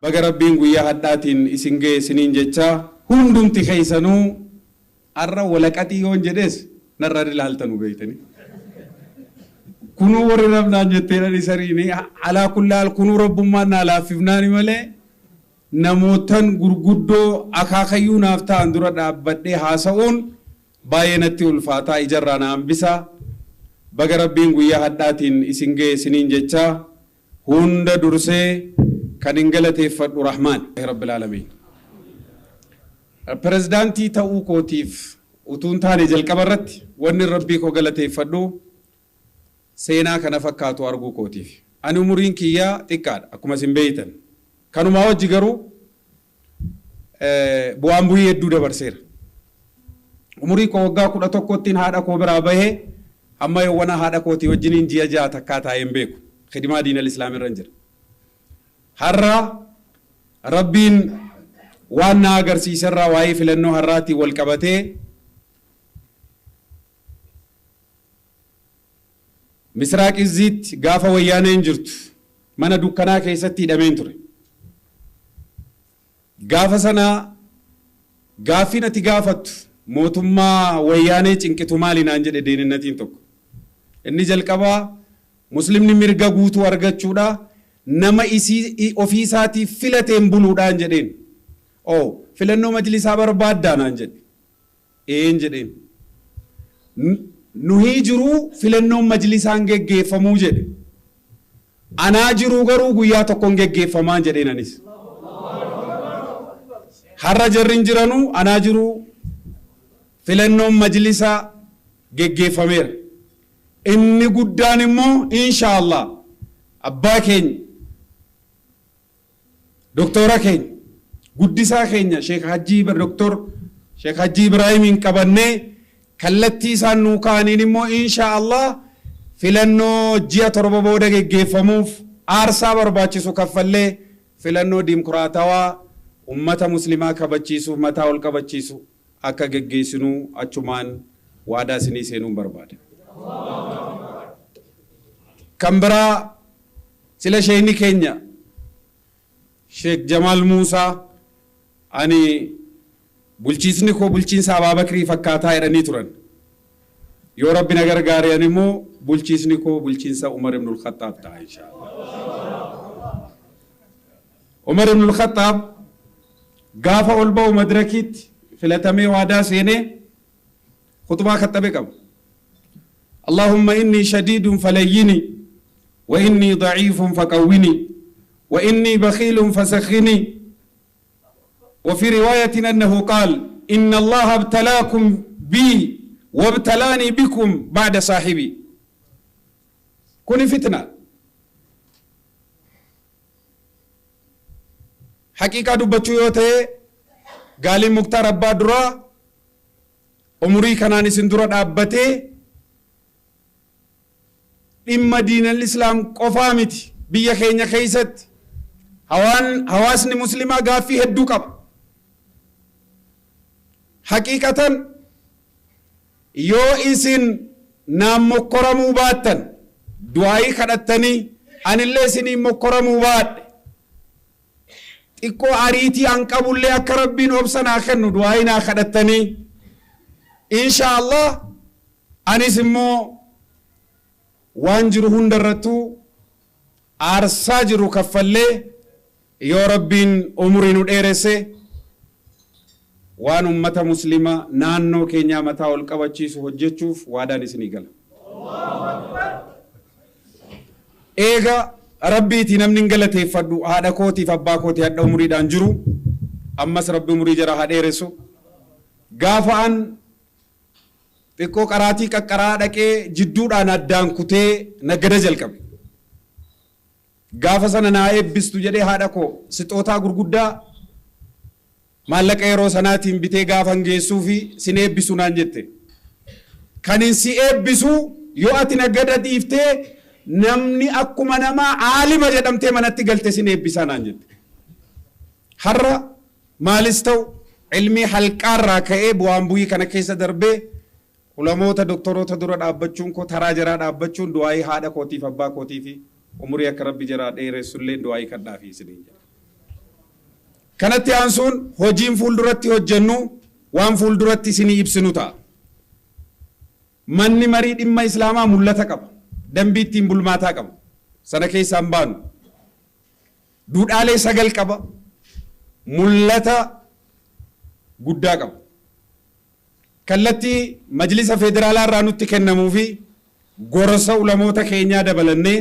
Baga Rabbiin guyyaa hadhaatiin isin ga'e isiniin jecha hundumti keessanuu har'a walaqaxii yoon jedhees narra ilaaltanu beeytanii. Kunuu warri rabnaan jetteedhaan isariini alaa kullaal kunuu rabbummaan naa laaffifnaani malee namootan gurguddoo akaakayyuu naaf ta'an dura dhaabbadhee haasa'uun baay'ee natti ulfaataa ijarraa na hambisa. Baga Rabbiin guyyaa hadhaatiin isin ga'e isiniin jecha hunda dursee kan hin galateeffadhu Rahmaan Rabbil Aalamiin. Pirezidaantii ta'uu kootiif utuun taane jalqaba irratti wanni Rabbii koo galateeffadhu seenaa kana fakkaatu arguu kootiif. Ani umuriin kiyyaa xiqqaadha akkuma isin beeytan. Kanumaa wajji garuu bu'aan bu'ii hedduu dabarseera. Umurii koo waggaa 11tti haadha koo biraa bahee amma yawwana haadha kootii wajjiniin ji'a 6 takkaa taa'ee hin beeku. Khidmaa diinal islaam irra hin jira. Har'a Rabbiin waan na agarsiiserraa waa'ee filannoo har'aatiin wal qabatee Misraaq Izziitti gaafa wayyaaneen jirtu mana dukkanaa keessatti hidhameen ture. Gaafa sana gaaffiin ati gaafattu mootummaa wayyaanee cinqitu maali naan jedhe deeninnatiin tokko. Inni jalqabaa muslimni mirga guutuu argachuudha nama isii ofii isaatii filateen buluudhaan jedheen. Oo filannoo majlisaa barbaaddaa naan jedhe. Een jedheen. Nuhii jiruu filannoon majlisaan geggeeffamuu jedhe. Anaa jiruu garuu guyyaa tokkoon geggeeffamaan jedheen anis. Har'a jarri hin jiranuu anaa jiruu filannoon majlisaa geggeeffameera. Inni guddaan immoo inshaallah abbaa keenya doktora keenya guddisaa keenya Sheekh Hajjii Doktor Sheekh Hajjii Ibraahimiin qabannee kallattii isaan nuu kaa'aniin immoo inshaallah filannoo ji'a 7 booda geggeeffamuuf aarsaa barbaachisu kaffallee filannoo dimokiraatawaa ummata muslimaa kabachiisuuf mataa ol qabachiisu akka geggeessinuu achumaan waadaa isinii seenuun barbaada. Kan biraa sila sheekni keenya Sheekh Jamaal Muusaa ani bulchiisni koo bulchiinsa Abaabakrii fakkaataa jedhanii turan. Yoo Rabbi na gargaare ani immoo bulchiisni koo bulchiinsa Umar ibnul Khattaab ta'a inshaallah. Umar ibnul Khattaab gaafa ol ba'u madirakiitti filatamee waadaa seenee khutbaa kattabe qaba. Allahumma inni shadiidun falayyini wa inni daciifun faqawwini wa inni bakhiilun fasakhini. وفي رواية أنه قال إن الله ابتلاكم بي وابتلاني بكم بعد صاحبي. كوني فتنة حقيقة دبتشو يوتي قال مختار أبا درا عمري كان سندرة أبتي إما دين الإسلام قفامتي بيا خينيا خيست هواسني مسلمة قافي هدو قب حقيقة yoo isin naan mokkoramuu baattan du'aayii kadhattanii anillee isiniin mokkoramuu baadhe xiqqoo ariitii an qabullee akka Rabbiin obsa naa kennu du'aayii naa kadhattanii insha Allah anis immoo waan jiru hundarrattuu aarsaa jiru kaffallee yoo Rabbiin umurii nu dheeresse waan ummata muslima naannoo keenyaa mataa ol qabachiisu hojjechuuf waadaan isinii gala. Eega Rabbiitii namni hin galateeffadhu haadha kootiif abbaa kootii hadha umuriidhaan jiru ammas Rabbi umurii jara haa dheeressu. Gaafa an xiqqoo qaraatii qaqqaraa dhaqee jidduudhaan addaan kutee nagada jalqabe. Gaafa sana naa eebbistu jedhee haadha koo sixootaa gurguddaa maallaqa yeroo sanaatiin bitee gaafan geessuu fi sin eebbisu naan jette. Kan hin si eebbisu yoo ati nagada dhiiftee namni akkuma namaa aalima jedhamtee manatti galte sin eebbisaa naan jette. Har'a maalis ta'u ilmi halqaarraa ka'ee bu'aan bu'ii kana keessa darbee ulamoota doktoroota dura dhaabbachuun koo taraa jaraa dhaabbachuun du'aayii haadha kootiif abbaa kootii fi umurii akka Rabbi jaraa dheeressullee du'aayii kadhaafi isiniin jedha. Kanatti aansuun hojiin fuulduratti hojjennu waan fuulduratti isinii ibsinu ta'a. Manni marii dhimma Islaamaa mul'ata qaba. Dambii ittiin bulmaataa qaba. Sana keessaan baanu. Duudhaalee 9 qaba. Mul'ata guddaa qaba. Kallattii majlisa federaalaa irraa nutti kennamuu fi gorsa ulamoota keenyaa dabalannee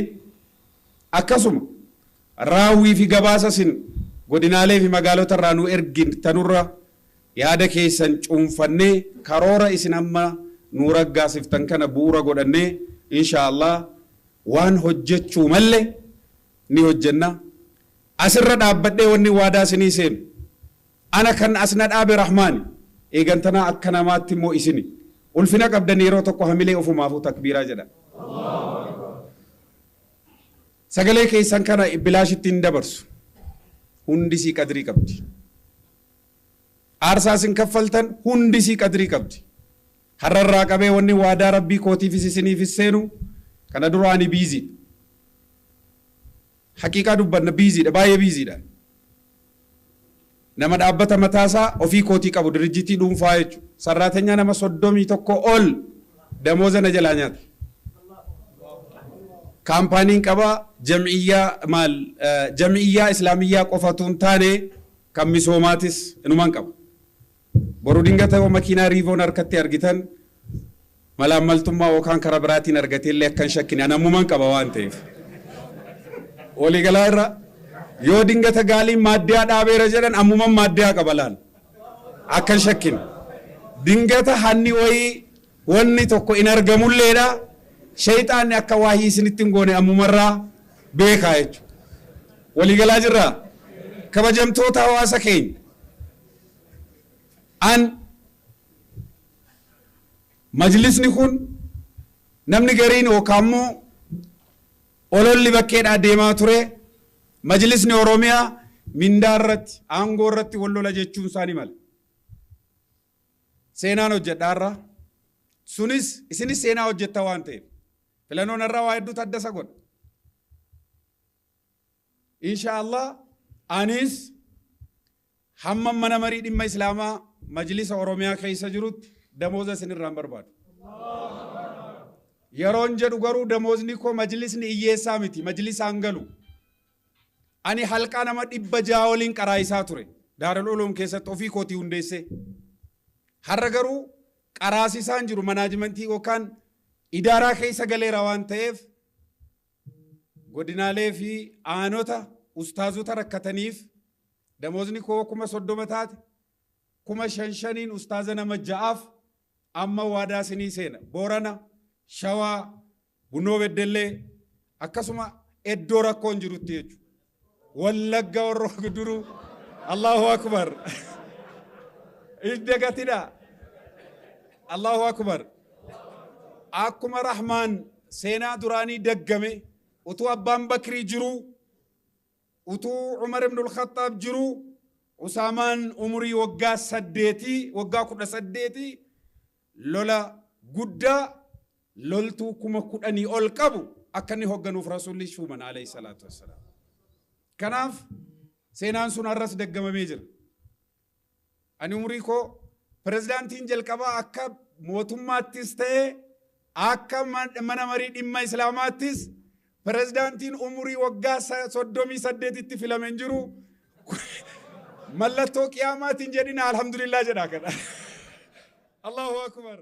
akkasuma raawwii fi gabaasa isin godinaalee fi magaalota irraa nu ergitanurra yaada keessan cuunfannee karoora isin amma nu raggaasiftan kana bu'uura godhannee inshaallah waan hojjechuu malle ni hojjenna. Asirra dhaabbadhee wanni waadaa isinii seenu ana kan asna dhaabe Rahmaani eegantanaa akka namaatti immoo isini ulfina qabdan yeroo tokko hamilee ofumaafuu takbiiraa jedha. Sagalee keessan kana bilaashitti hin dabarsu. Hundisii qadrii qabdi. Aarsaa isin kaffaltan hundisii qadrii qabdi. Har'arraa qabee wanni waadaa rabbii kootiifis isiniifis seenu kana dura ani biiziidha. Haqiiqaa dubbanna biiziidha, baay'ee biiziidha. Nama dhaabbata mataasaa ofii kootii qabu dirjitii dhuunfaa jechuudha. Sarraatenyaa nama 31 ol damooza na jalaa nyaata. Kaampaaniin qaba jam'iyyaa maal jam'iyyaa islaamiyyaa qofatu hin taane kan misoomaatis inumaan qaba. Boru dingata yoo makiinaa riivoon harkatti argitan malaammaltummaa yookaan karaa biraatiin argatee illee akka hin shakkine anammumaan qaba waan ta'eef. Waliigalaa irra yoo dingata gaaliin maaddiyaa dhaabeera jedhan ammumaan maaddiyaa qaba laal akka hin shakkine. Dingata hanni wayii wanni tokko hin argamulleedha. Shayxaanni akka waahii isinitti hin goone ammumarraa beekaa jechuudha. Waliigalaa jirraa kabajamtoota hawaasa keenya. An majlisni kun namni gariin yookaan immoo ololli bakkeedhaa deemaa ture majlisni Oromiyaa mindaa irratti aangoo irratti wal lola jechuun isaanii mala. Seenaan hojjedhaarra sunis isinis seenaa hojjetta waan ta'eef filannoon irraa waa hedduutu adda isa godha. Inshaallah anis hamma mana marii dhimma Islaamaa majlisa Oromiyaa keessa jirutti damooza isinirraa hin barbaadu. Yeroon jedhu garuu damoozኒ koo majlisni hiyyeessaa miti, majlisaan galu. Ani halqaa nama 600 waliin qaraayisaa ture. Daarul Uluum keessatti ofii kootii hundeessee. Har'a garuu qaraasisaan jiru manaajimentii yookaan idaaraa keessa galeera waan ta'eef godinaalee fi aanota ustaazota rakkataniif damoozኒ koo 30,000 taate 5,500 ustaaza nama 6 amma waadaa isinii seena. Boorana, Shawaa, Bunnoo Beddellee akkasuma iddoo rakkoon jirutti jechuudha. Wallagga warra Guduruu Allahu Akbar. Iddagatidha. Allahu Akbar. Akkuma Rahmaan seenaa duraanii daggame utuu Abbaan Bakrii jiruu utuu Umar ibn al-Khattaab jiruu Usaamaan umurii waggaa 8 waggaa 18 lola guddaa loltuu 10,000 ol qabu akka inni hoogganuuf Rasuulli shuuman alayhi salaatu wassalaam. Kanaaf seenaan sun har'as daggamamee jira. Ani umurii koo pirezidaantiin jalqabaa akka mootummaattis ta'e akka mana marii dhimma Islaamaattis pirezidaantiin umurii waggaa 38tti filame hin jiru. Mallattoo qiyaamaatiin jedhina alhamdulillah jedhaa kana. Allahu Akbar.